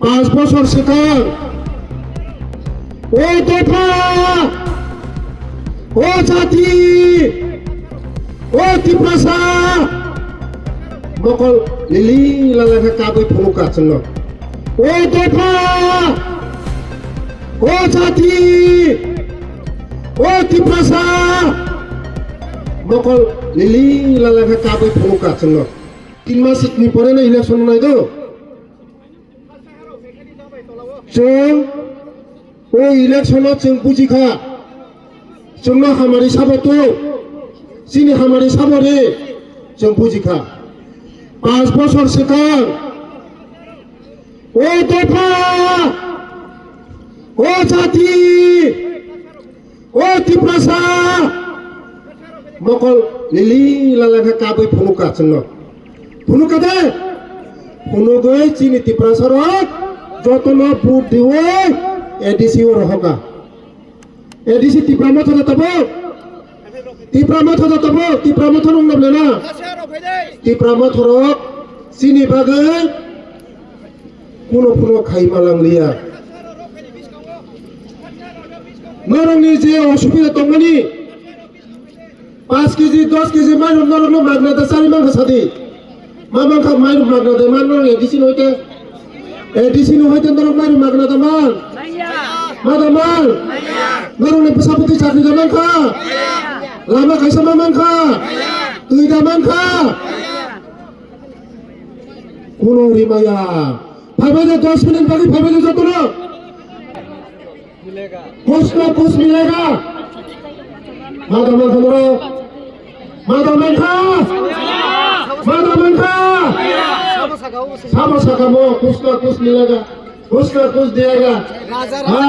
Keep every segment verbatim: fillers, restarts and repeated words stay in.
Panch bochor swkang o dopha, o jati, o Tiprasa mokol lili lala khe kabui phunuk ka chwngno. O dopha, o jati, o Tiprasa mokol lili lala khe kabui phunuk ka chwngno. Tin mas ni pore no election nai do. Chwng o election o chwng buji kha, chwngno hamari sabo tong, chini hamari sabo ri, chwng buji kha. Panch bochor swkang o dopha, o jati, o Tiprasa mokol lili lala khe kabui phunuk ka chwngno. Phunuk ka de? Phunugwi chini Tiprasa rok jotono vote diwi A D C o rohok ka. A D C Tipra Motha da tabo? Tipra Motha da tabo? Tipra Motha nung nabla na? Tipra Motha rok chini bagwi kuno kuno khai malang liya. Norokni je osubida tongmani, panch kg, dos kg mairum norokno magna da chari mankha sadi. Ma mankha mairum magna da man norok A D C no hoite. A D C no hoite norok mairum magna da man. Ma da man. Norokni bwsa bwtwi chakri da mankha. Lama kaisa ma mankha. Twi da mankha. Kuno rimaya. Phaibai da dos minute bagwi phaibai da jotono. Kuch na kuch milega. Mada mankha moro. Mada mankha. Mada mankha. Sabo saka mo kuch na kuch milega. Kuch na kuch diyega. Ha?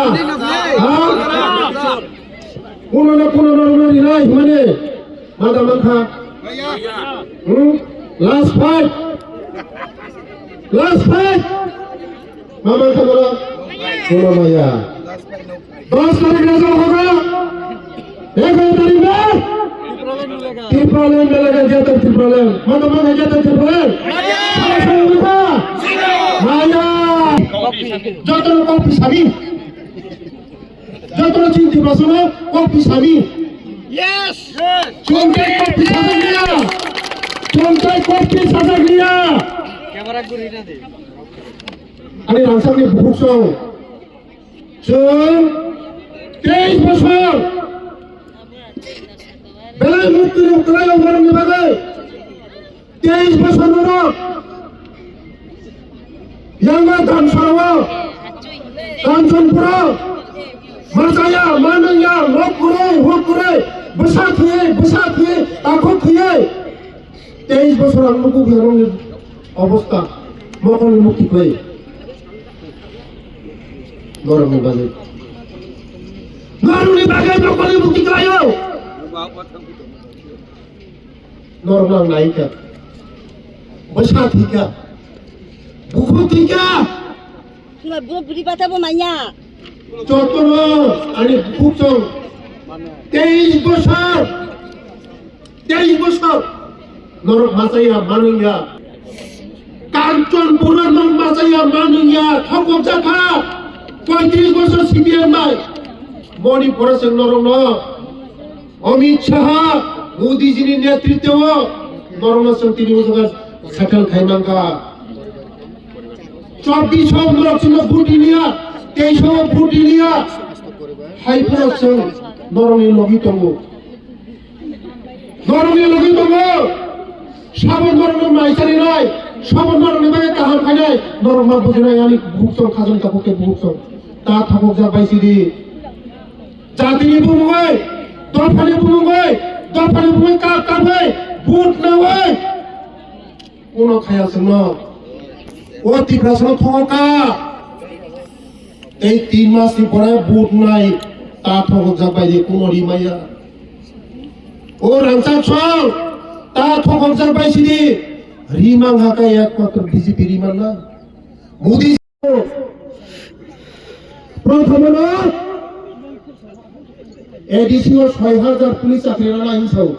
Ha? Kuno na kuno na na rinai himane. Mada mankha. Hmm? Last fight. Last fight. Ma mankha bolo? Bolo maya. Dos tarik result hoga. Egaro tarik na? Tipraland milega, jata Tipraland. Mada mankha jata Tipraland. Maya. Maya. Joto kok pisani. Jotono chini Tiprasano kok pisani. Yes! Chwng tei kok pisajak liya. Chwng tei kok pisajak liya. Ani rangchakni bukhuk song. Chwng teis bosor belai mukti rok kwlai rok borokni bagwi. Teis bosor norok yangma Damsarao, Kanchanpuro, machaya, manungya, nok kwrwi, huk kwrwi, bwsa thwiwi, bwsa thwiwi, takhuk thwiwi. Teis bosor ang nukuk yanoni obostha, mokolni mukti kwrwi. Norokni bagwi. Norokni bagwi mokolni mukti kwrwi o. Norok nang nai kha. Bwsa thwi kha. Bukhuk thwi kha. Chwla buro buri bata bo manya. Jotono ani bukhuk chong. Teis bosor. Teis bosor. Norok machaya manungya. Kanchanpuro norok machaya manungya. Thokok jakha. Poitris bosor C P M bai. Moni poraseng norok no. Amit Shah, Modi jini netritwo norokno chwng tini o jaga settle khai mankha. Chobbish o norok chwngno vote riliya, teis o vote riliya. Hai phano chwng norokni logi tongo. Norokni logi tongo. Sabo norokno mai charinai, sabo norokni bagwi kaham khainai, norok ma bujinai ani bukhuk chwng khajang tabuk khe bukhuk chwng. Ta thokok jak bai sidi. Jatini bumungwi, dophani bumungwi, dophani bumungwi kap kapwi, vote nawi. Uno khaya chwngno. O Tiprasano thokokha. Tei tin masni pore vote nai ta thokokjak bai de kuno rimaya. O rangchak song ta thokokjak bai sidi rimang ha kha ekmatro B J P rimang na. Modi Prothomano A D C o soi hajar police chakri rana hinsao.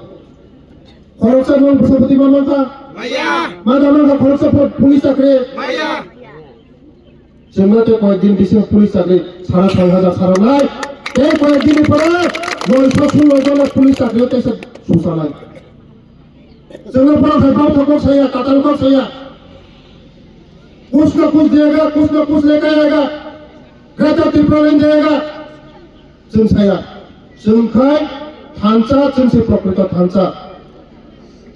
Khoroksa nong bwsapoti ma mankha? Maya. Ma da mankha khoroksa po-, police chakri? Maya. Chwngno tei koyek din bisingo police chakri sara soi hajar sara nai. Tei koyek din ni pore noisho sullo jona police chakri o teisa susa nai. Chwngno borok hai bau thok kok saya, katal kok saya. Kuch na kuch dega, kuch na kuch leke aega. Greater Tipraland dega. Chwng saya, chwng khai thansa, chwng se prokrito thansa.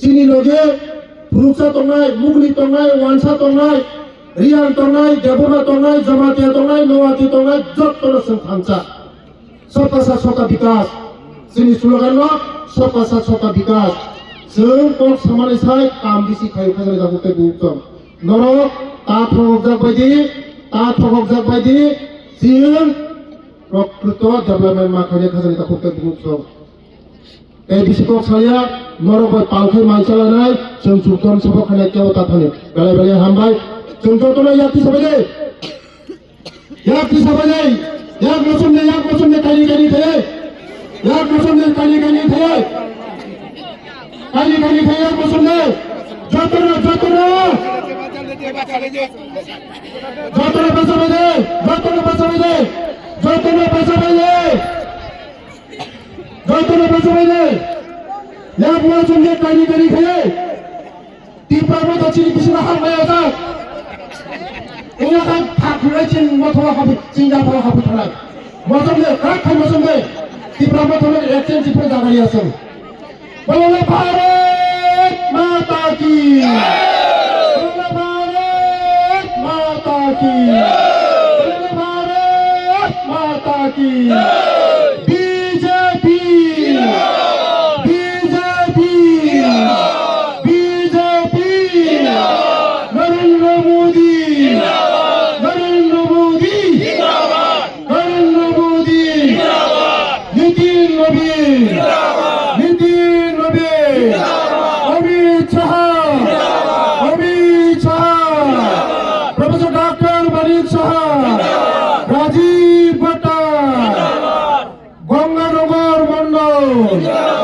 Chini loge phuruksa tongnai, mugni tongnai, wansa tongnai, riyang tongnai, debona tongnai, jamatia tongnai, noati tongnai, jottono chwng thansa. Sabka sath sabka bikas. Chini slogan no sabka sath sabka bikas. Chwng kok samani sai kam bisi khai khajani tabuk tei buk tong. Norok ta thokjak bai di, ta thokjak bai di, chwng Prokrito development ma khaina khajani takhuk tei bukuk song. Tei bisi kok saya, norok bai pal khai mai chalanai, chwng chukthon sabo khaina kebo ta thani. Belai belai hambai, chwng jotono yak tisa bai de. Yak tisa bai de. Yak mosom de, yak mosom de, kaini kaini thai. Yak mosom de, kaini kaini thai. Kaini kaini thai, yak mosom de. Jotono, jotono. Jotono basa bai de, jotono basa bai de, jotono basa bai de, jotono basa bai de. Yak wa chum ye kari kari khaye. Tipra mo ta chini bisina ham bai asa. Ina kan thak khulai chin mo thola habi, chin ja thola habi thalai. Mo chum de, krak khai mo chum de. Tipra mo thola action chipra jagari asung. बोलो भारत माता की। बोलो भारत माता की। बोलो भारत माता की। BJP. BJP. BJP. Narendra मोदी। नरेंद्र मोदी। नरेंद्र मोदी। जिंदाबाद। नितिन नबीन। जिंदाबाद। नितिन नबीन। जिंदाबाद। अमित शाह। जिंदाबाद। अमित शाह। जिंदाबाद। प्रोफेसर डॉक्टर मानिक साहा। जिंदाबाद। राजीव भट्टा। जिंदाबाद। गंगानगर मंडल। जिंदाबाद।